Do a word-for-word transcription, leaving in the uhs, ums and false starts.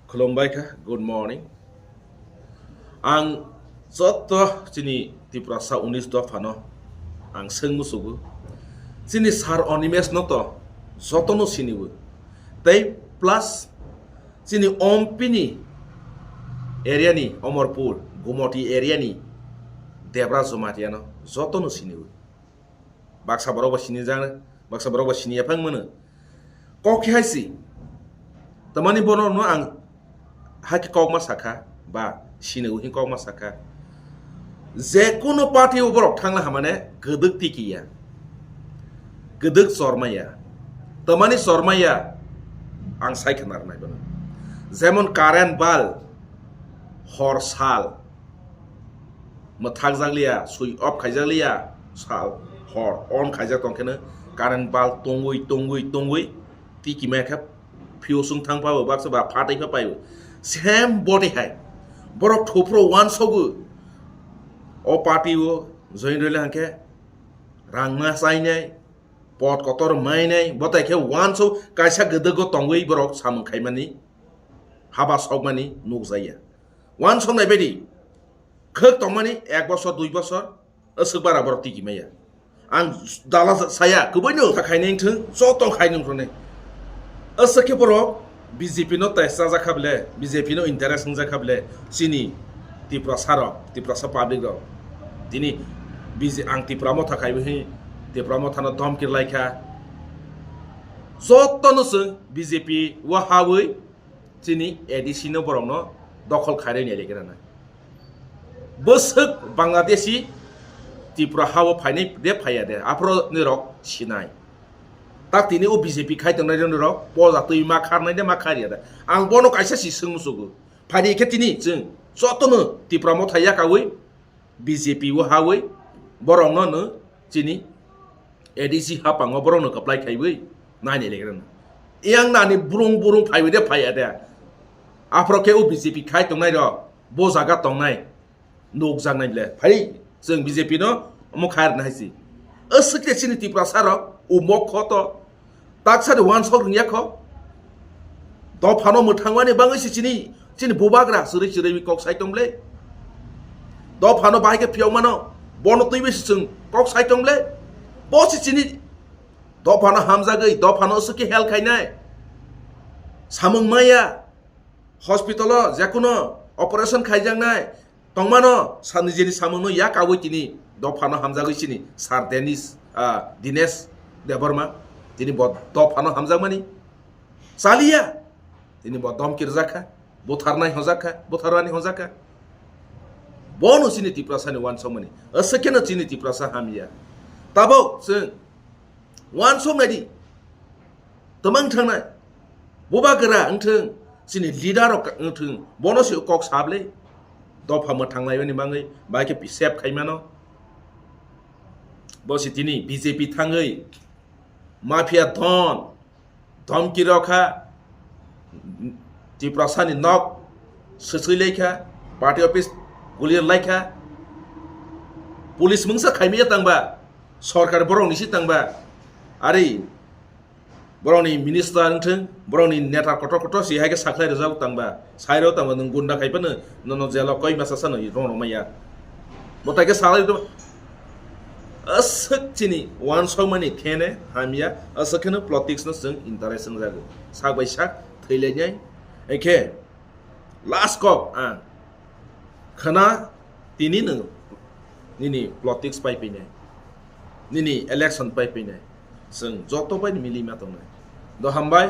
Khulumbai kha, good morning. Ang joto chini Tiprasa unis dophano ang swng musugo. Chini Sir Animesh no to jotono sinibo. Tei plus chini Ompini area ni, Omorpur, Gumoti area ni Debra Jamatia no jotono sinibo. Baksa borok bo sinijak, baksa borok bo siniya phang mano. Kok khe hai si. Tamani bono no ang hai khe kokma sakha, ba sinigo hin kokma sakha. Je kuno party o borok thangla hamane kwdwk tikiya. Kwdwk chormaya. Tamani chormaya ang sai khna rwnai bono. Jemon current bal, hor sal, mwthakjakliya, switch off khaijakliya, sal, hor on khaijak tongkheno current bal tongwi, tongwi, tongwi, tiki mai khe fuse wng thang pabo, baksa ba phatwi pha paibo. Same body hai. Borok thuphro uansukgo. O party o join rwle hwnkhe rang ma chainai, pot kotor mainai, botai khe uansuk kaisa gwdwgo tongwi borok samung khaimani, haba sokmani nukjaya. Uansuknai baidi khwk tongmani ek bosor, dui bosor, aswk bara borok tiki maya. Ang dala saya, kwbwino khainai wngthung, joto khainai wngthung. Aswk khe borok B J P no tais chajak kha bele, B J P no interest wngjak kha bele, chini Tiprasa rok, Tiprasa public rok. Tini B J, ang Tipra Motha khaiwi hi, Tipra Motha no dhomki rwlai kha. Joto no chwng B J P o hawi chini A D C no borok no dokhol khairwi nai lekhe rana. Bwswk Bangladeshi Tripura ha o phainai de phaiya de, aphuru nirok sinai. Tak tini o B J P khai tongnai rok poja twi ma kharnai de ma kharya de. Ang bono kaisa si swng musugo. Phaidi khe tini chwng jotono Tripura Motha yakawi B J P o hawi borokno no chini A D C hapango borokno kwplai khaiwi naini legrana. Yang nani burung burung phaiwi de phaiya de. Aphuru khe o B J P khai tongnai rok bo jaga tongnai nukjaknai le. Phai chwng B J P no omo khai rwna hai si. Aswk khe chini Tiprasa rok umok kho to. Taksani uansuk rwngya kho. Dophano mwthangmani bagwi se chini, chini bubagra chwrwi chwrwi kok sai tong ble. Dophano bahai khe phiyok mano. Bono twi bai se chwng kok sai tong ble. Bo se chini dophano hamjagwi, dophano aswk khe help khainai. Samung maya. Hospital o jekuno operation khaijaknai. Tongmano sa nijeni samungno yakawi tini dophano hamjagwi chini Sir Denis, ah, Dinesh Debbarma, tini bo dophano hamjakmani chaliya, tini bo domki rwjak kha, butharnai hojak kha, butharani hojak kha. Bono chini Tiprasani uansukmani, aswk kheno chini Tiprasa hamya. Tabuk chwng uansuk naidi. Twmang thangnai. Bubagra wngthung, chini leader rok wngthung, bono se kok sable. Dopha mwthang laimani bagwi, bai khe save khaimano. Bo se tini B J P thangwi mafia don, domki rokha, Tiprasani nok swswi laikha, party office guli laikha. Police mungsa khaimaya tangba, sorkar borok nisi tangba, ari borokni minister wngthung, borokni neta kotor kotor si hai khe sakhlai rwjak tangba, sairo tangba nwng gunda khai phano nono jelo koi masa sano rong rok maya. Bo tai khe salai rw-, aswk chini uansukmani thene hamya, aswk kheno politics no chwng interest wngjago. Sak bai sak thwilainai. Haikhe last kok ang khna tini nwng nini politics pai pinai, nini election pai pinai, chwng joto bai mili ma tongnai. Do hambai,